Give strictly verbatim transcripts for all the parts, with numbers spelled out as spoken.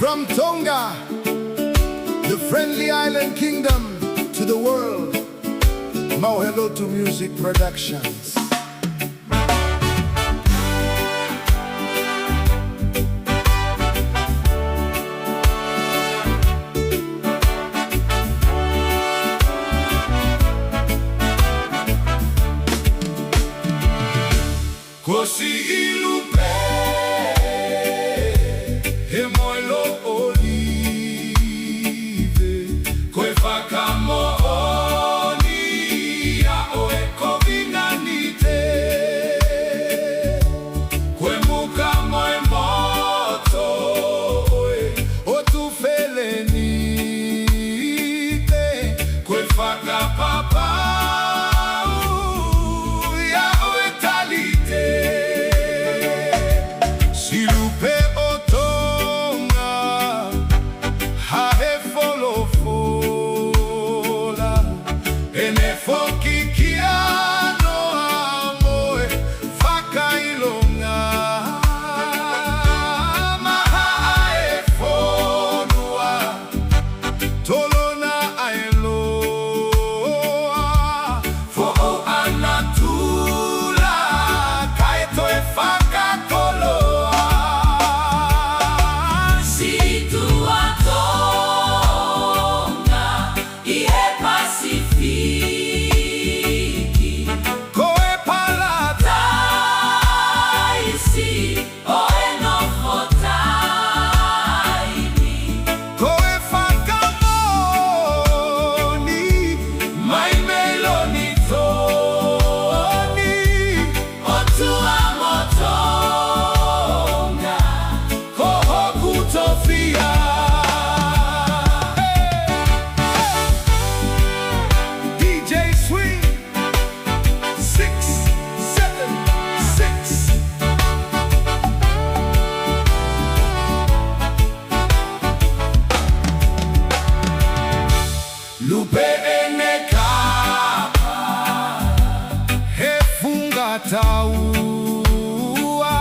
From Tonga, the friendly island kingdom, to the world. Mauhelotu Music Productions. Ko Siʻi Lupe, he moelo ʻolive, ko e fakamoʻoni ia ʻo e kovinānite. Ko e muka mo e moto ʻo e ʻotu felenite, ko e fakapapau ia ʻo e talite. Siʻi Lupe ʻo Tonga, hā he folofola ʻene foki kia noa mo e fakaʻilonga. Mahaʻa e fonua, tolona ʻa e loa, foʻou ʻa natula, kae toe fakakoloa. Siʻi tuʻa Tonga ʻi he Pasifiki, ko e palataisi ʻo e nofo taimi. Ko e fakamoʻoni, mai mei Lonitoni, ʻOtua mo Tonga, ko hoku tofiʻa. Hey! Hey! D J Swing, six seven six. Lupe ʻene kapa, he funga taua,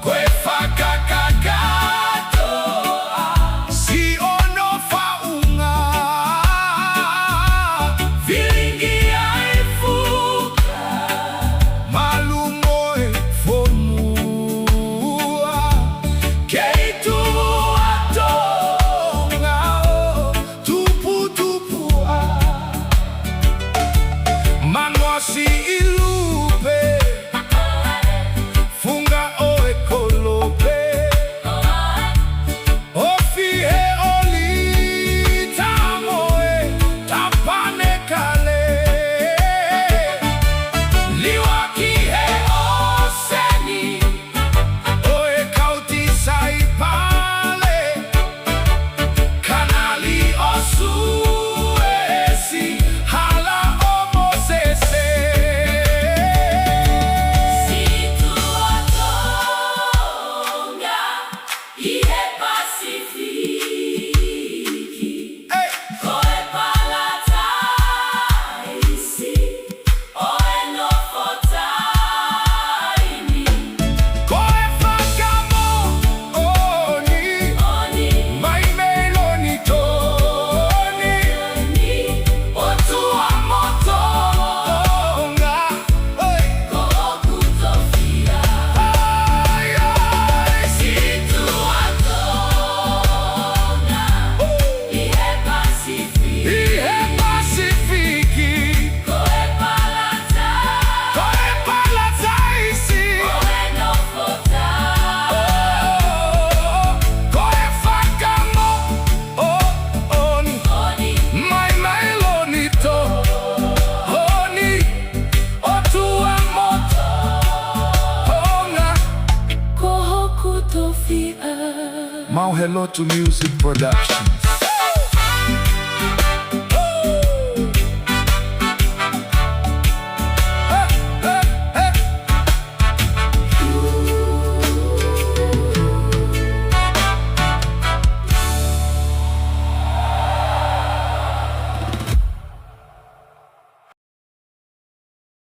ko e fakakakatoʻa siʻono faʻunga, filingi ai fuka, malu mo e fonua, kei tuʻa Tonga ʻo tuputupuʻa. Manoa Siʻi Lupe, funga ʻo e kolope, ofi he ʻolita mo e tāpanekale, liuaki he ʻōseni ʻo e kau tīsaipale, Kanali ʻo Suesi, Hala ʻo Mōsese. Siʻi tuʻa Tonga ʻi he Pasifiki, ʻEi! ko e palataisi ʻo e nofo taimi. Ko e fakamoʻoni, ʻoni, mai mei Lonitoni, ʻoni, ʻOtua mo Tonga, ʻEi! ko hoku tofiʻa. ʻAi, ʻai! Siʻi tuʻa Tonga ʻi he Pasifiki, ʻi he Pasifiki, ko e palata-, ko e palataisi ʻo e nofo taimi. ʻO, ko e fakamoʻoni, ʻoni, mai mei Lonitoni, ʻOtua mo Tonga, ko hoku tofiʻa. Mauhelotu Music Production.